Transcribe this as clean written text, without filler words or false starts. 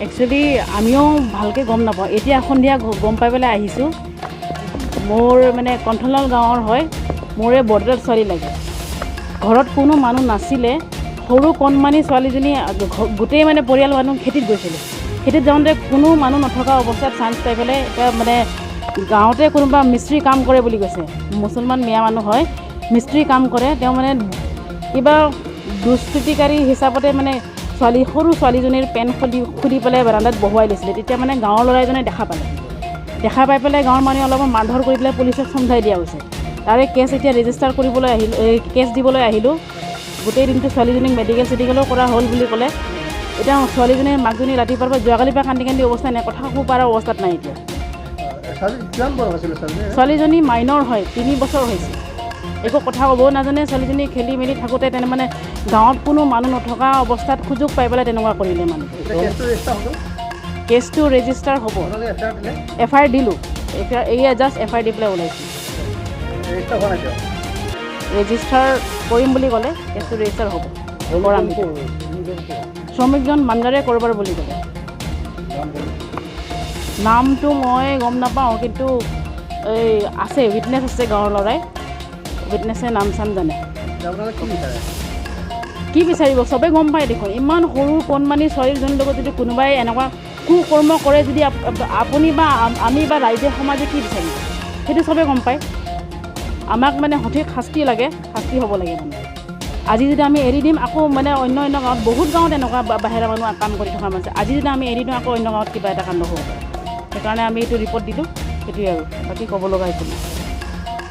Actually আমিও ভালকৈ গম নাপাওঁ। এতিয়া সন্ধিয়া গম পাই পেলাই আহিছোঁ। মোৰ মানে কণ্ঠলাল গাঁৱৰ হয়, মোৰে বৰদেউতাৰ ছোৱালী লাগে। ঘৰত কোনো মানুহ নাছিলে। সৰু কণমানি ছোৱালীজনী, গোটেই মানে পৰিয়াল মানুহ খেতিত গৈছিলে। খেতিত যাওঁতে কোনো মানুহ নথকা অৱস্থাত চান্স পাই পেলাই এতিয়া মানে গাঁৱতে কোনোবা মিস্ত্ৰী কাম কৰে বুলি কৈছে। মুছলমান মিয়া মানুহ হয়, মিস্ত্ৰী কাম কৰে। তেওঁ মানে কিবা দুষ্কৃতিকাৰী হিচাপতে মানে ছোৱালী, সৰু ছোৱালীজনীৰ পেণ্ট খুলি খুলি পেলাই বাৰাণ্ডাত বহুৱাই দিছিলে। তেতিয়া মানে গাঁৱৰ ল'ৰা এজনে দেখা পালে। দেখা পাই পেলাই গাঁৱৰ মানুহে অলপমান মাৰধৰ কৰি পেলাই পুলিচক চমজাই দিয়া হৈছে। তাৰে কেছ এতিয়া ৰেজিষ্টাৰ কৰিবলৈ আহিলোঁ, এই কেছ দিবলৈ আহিলোঁ। গোটেই দিনটো ছোৱালীজনীক মেডিকেল চেডিকেলো কৰা হ'ল বুলি ক'লে। এতিয়া ছোৱালীজনীৰ মাকজনী ৰাতিপুৱাৰ পৰা, যোৱাকালিৰ পৰা কান্দি কান্দি অৱস্থা নাই, কথা ক'ব পৰা অৱস্থাত নাই এতিয়া। ছোৱালী কিমান বয়স আছিলে ছোৱালীজনী? ছোৱালীজনী মাইনৰ হয়, 3 বছৰ হৈছে। একো কথা ক'বও নাজানে। ছোৱালীজনী খেলি মেলি থাকোঁতে তেনে মানে গাঁৱত কোনো মানুহ নথকা অৱস্থাত সুযোগ পাই পেলাই তেনেকুৱা কৰিলে মানে। এতিয়া কেছটো ৰেজিষ্টাৰ হ'ল? কেছটো ৰেজিষ্টাৰ হ'ব। আপোনালোকে এফ I R দিলে? এফ I R দিলোঁ। এফ I R এয়া জাষ্ট এফ I R দি পেলাই ওলাইছোঁ। ৰেজিষ্টাৰ হোৱা নাই কিয়? ৰেজিষ্টাৰ কৰিম বুলি ক'লে, কেছটো ৰেজিষ্টাৰ হ'ব, কৰাম। শ্ৰমিকজন মাঞ্জাৰে কৰবাৰ বুলি ক'লে। নামটো মই গম নাপাওঁ, কিন্তু এই আছে, উইটনেছ আছে, গাঁৱৰ ল'ৰাই উইটনেছে নাম চাম জানে। আপোনালোকে কি বিচাৰে? কি বিচাৰিব, চবেই গম পায় দেখোন। ইমান সৰু কণমানি ছোৱালীজনীৰ লগত যদি কোনোবাই এনেকুৱা কুকৰ্ম কৰে, যদি আপুনি বা আমি বা ৰাইজে সমাজে কি বিচাৰিব, সেইটো চবেই গম পায়। আমাক মানে সঠিক শাস্তি লাগে, শাস্তি হ'ব লাগে। মানে আজি যদি আমি এৰি দিম, আকৌ মানে অন্য অন্য গাঁৱত, বহুত গাঁৱত এনেকুৱা বাহিৰা মানুহ কাম কৰি থকা মানুহ আছে। আজি যদি আমি এৰি দিওঁ, আকৌ অন্য গাঁৱত কিবা এটা কাণ্ড হ'ব পাৰে। সেইকাৰণে আমি এইটো ৰিপৰ্ট দিলোঁ, সেইটোৱে আৰু বাকী ক'ব লগা একো নাই।